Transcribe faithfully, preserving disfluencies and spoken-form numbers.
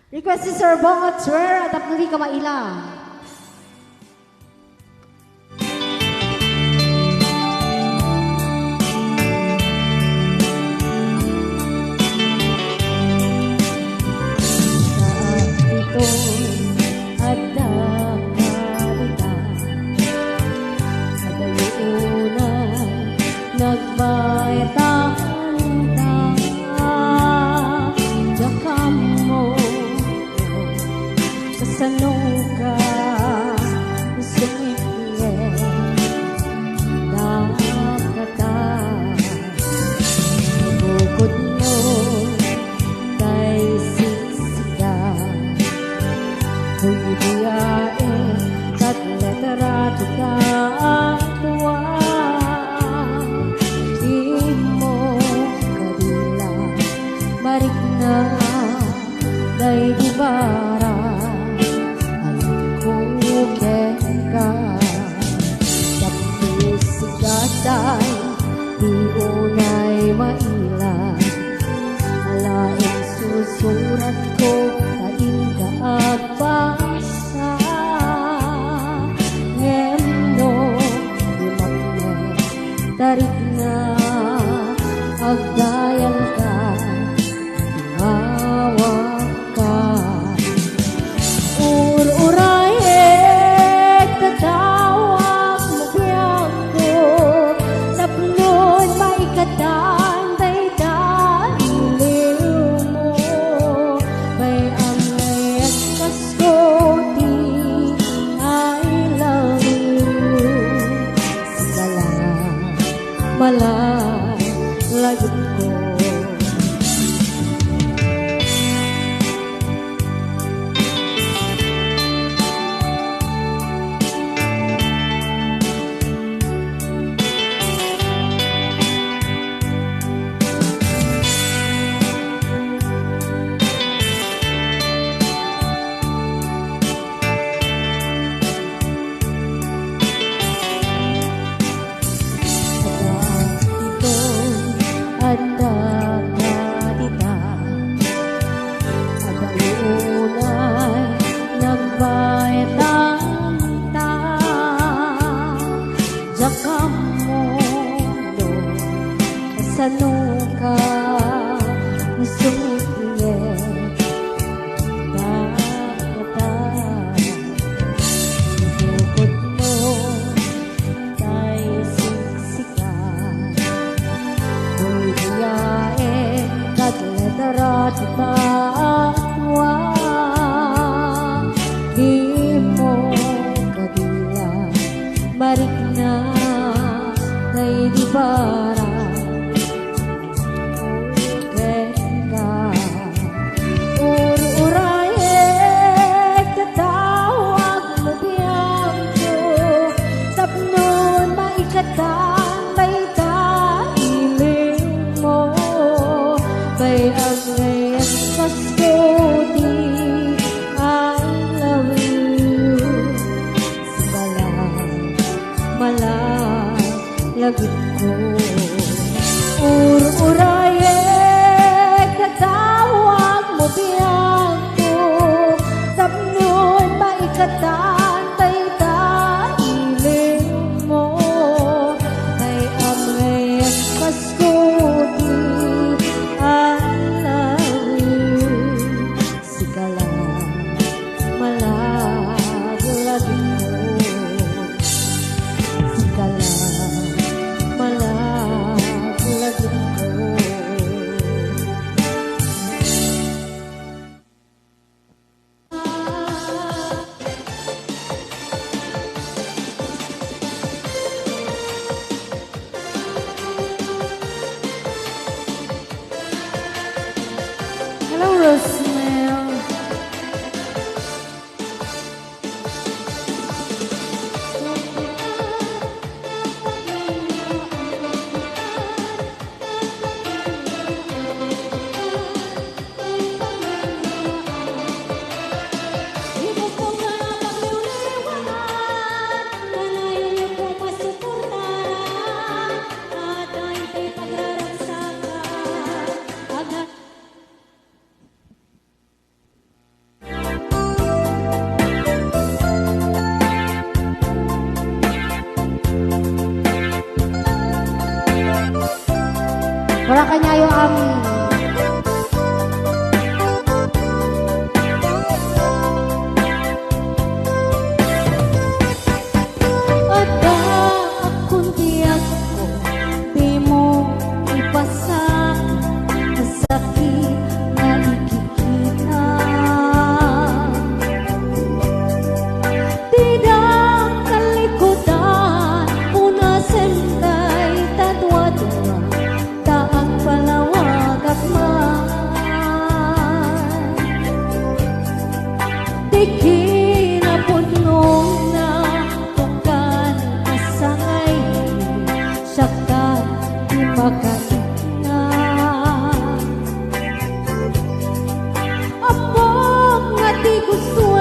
Request ni Sir Bongo Twer, tapno dika maila. Ditoy adda kadita, adayo unay nagbayta. Diak ammo kasanoka sumipnget dakata. Bukod no tay siksika, pwede ae ket letra ti kaadua. Dimo kadila marikna daydi bara, alanko kenka. Tapno sika tay ti unay maila, alaen susuratko ta inka agbasa. Ngem no di makne, tarikna agdayanka. Awakka. Ur-urayek, tatawag mo biagko, tapnon maikatan dayta iliwmo. Bay-am nga iaspasko ti I love you. Sika la, malalagipko. Adda kadita, adayo unay nagbaytanta. Diak ammo no kasanoka sumipnget dakata. Bukod no tay siksika, diak ammo ket letra ti kaadua. Dimo kadila marikna daydi bara, kenka. Ur-urayek, tatawag mo biagko, tapnon maikatan dayta iliwmo. Bay-am nga iaspasko ti I love you. Sika la, malalagipko. Ur-urayek, tatawag mo biagko, tapnon maikatan dayta iliwmo. Bay-am nga iaspasko ti I love you. Sika la, malalagipko. Sika la, malalagipko. Hello, Rosemel. Para kanyayo amin. Adda akon ti agko, dimo ipasa, sakit nga ikikita. Dida kalikutan, punasen kay ta duadua, ta agpalawag agman. Ti kinapudnona, tukkan a sangay, siak ti makaikna. Ammok nga ti gusto